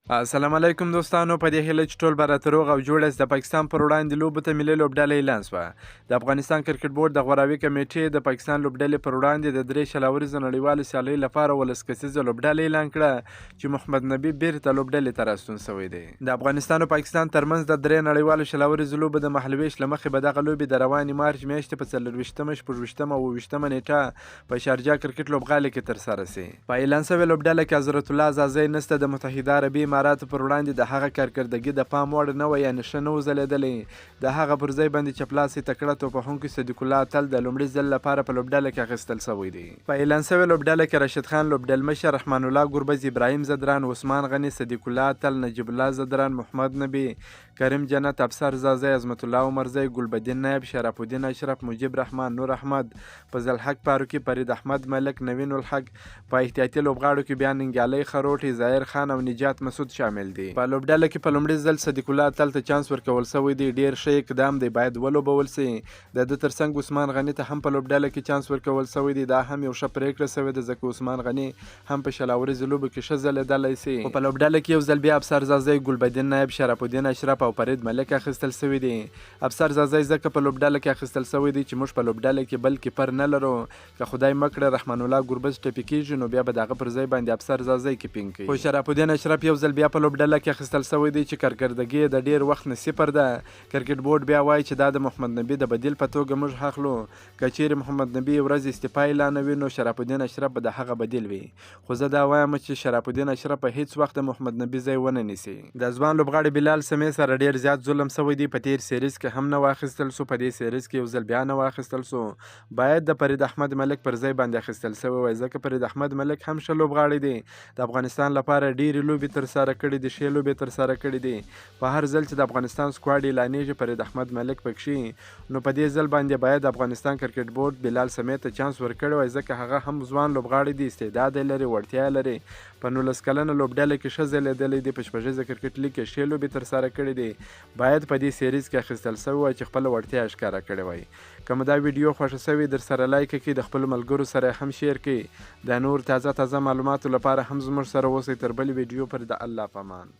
السلام علیکم دوستانو، په دې هیله چې ټول به راته روغ او جوړ یاست. د پاکستان پر وړاندې لوبو ته ملي لوبډله اعلان شوه. د افغانستان کرکټ بورډ د غوراوي کمېټې د پاکستان لوبډلې پر وړاندې د 3 شل اوریزو نړیوالو سیالیو لپاره 17 کسیزه لوبډله اعلان کړه چې محمد نبي بیرته لوبډلې ته راستون شوی دی. د افغانستان او پاکستان ترمنځ د 3 نړیوالو شل اوریزو لوبو د مهالوېش له مخې به دغه لوبې د روانې مارچ میاشتې په 24مه، 26مه او 27مه نېټه په شارجه کرکټ لوبغالي کې ترسره شي. په اعلان شوې لوبډله کې حضرت الله ځاځی نشته. د متحده عربي اماراتو پر وړاندې د هغه کارکردګي د پام وړ نه وه، یعنې ښه نه و ځلېدلی. د هغه پر ځای باندې چپلاسی تکړه توپوهونکی صدیق الله اتل د لومړي ځل لپاره په لوبډله کې اخیستل شوی دی. په اعلان شوې لوبډله کې راشد خان لوبډلمشر، رحمان الله ګربز، ابراهیم ځدران، عثمان غني، صدیق الله اتل، نجیب الله ځدران، محمد نبي، کریم جنت، افسر ځاځی، عظمت الله عمرزی، ګلبدین نایب، شرف الدین اشرف، مجیب رحمان، نور احمد، فضل حق فاروقي، فرید احمد ملک، نوین الحق. په احتیاطي لوبغاړو کې بیا ننګیالی خروټی، ظاهر خان او نجات مسعود شامل دي. په لوبډله کې په لومړي ځل صدیق الله اتل ته چانس ورکول شوی دی، ډیر ښه اقدام دی، باید ولوبول شي. د ده ترڅنګ عثمان غني ته هم په لوبډله کې چانس ورکول شوی دی، دا هم یو ښه پرېکړه شوې ده، ځکه عثمان غني هم په شل اوریزو لوبو کې ښه ځلېدلی شي. خو په لوبډله کې یو ځل بیا افسر ځاځی، ګلبدین نایب، شرف الدین اشرف او فرید ملک اخیستل شوي دي. افسر ځاځی ځکه په لوبډله کې اخیستل شوی دی چې موږ په لوبډله کې بل کیپر نه لرو. که خدای مه کړه رحمان الله ګربز ټپي کیږي نو بیا به د هغه پر ځای باندې افسر ځاځی کیپینګ کوي. خو شرف الدین اشرف یو ځل بیا په لوبډله کې اخیستل شوی دی چې کارکردګي یې د ډیر وخت نه صفر ده. کرکټ بورډ بیا وایي چې دا د محمد نبي د بدیل په توګه موږ اخلو. که چیرې محمد نبي یو ورځ استعفا اعلانوي نو شرف الدین اشرف به د هغه بدیل وي. خو زه دا وایم چې شرف الدین اشرف په هیڅ وخت د محمد نبي ځای ونه نیسي. د ځوان لوبغاړي بلال سمیع سره ډیر زیات ظلم شوی دی. په تیر سیریز کې هم نه واخیستل شو، په دې سیریز کې یو ځل بیا نه واخیستل شو. باید د فرید احمد ملک پر ځای باندې اخیستل شوی وای، ځکه فرید احمد ملک هم ښه لوبغاړی دی. د افغانستان لپاره ډېرې لوبې ترسره کړې دي، ښې لوبې ترسره کړې دي. په هر ځل چې د افغانستان سکواډ اعلانېږي فرید احمد ملک پکښې، نو په دې ځل باندې باید افغانستان کرکټ بورډ بلال سمیع ته چانس ورکړی وای، ځکه هغه هم ځوان لوبغاړی دی، استعداد یې لري، وړتیا یې لري. په 19 کلنه لوبډله کې ښه ځلېدلی دی، په شپږیزه کرکټ لیګ کې ښې لوبې ترسره کړې دي. باید په دې سیریز کې اخیستل شوی وای چې خپله وړتیا یې ښکاره کړې وای. که مو دا ویډیو خوښه شوې درسره لایک کړئ، د خپلو ملګرو سره هم شیر کړئ. د نور تازه تازه معلوماتو لپاره هم زموږ سره اوسئ. تر بلې ویډیو پر د الله په امان.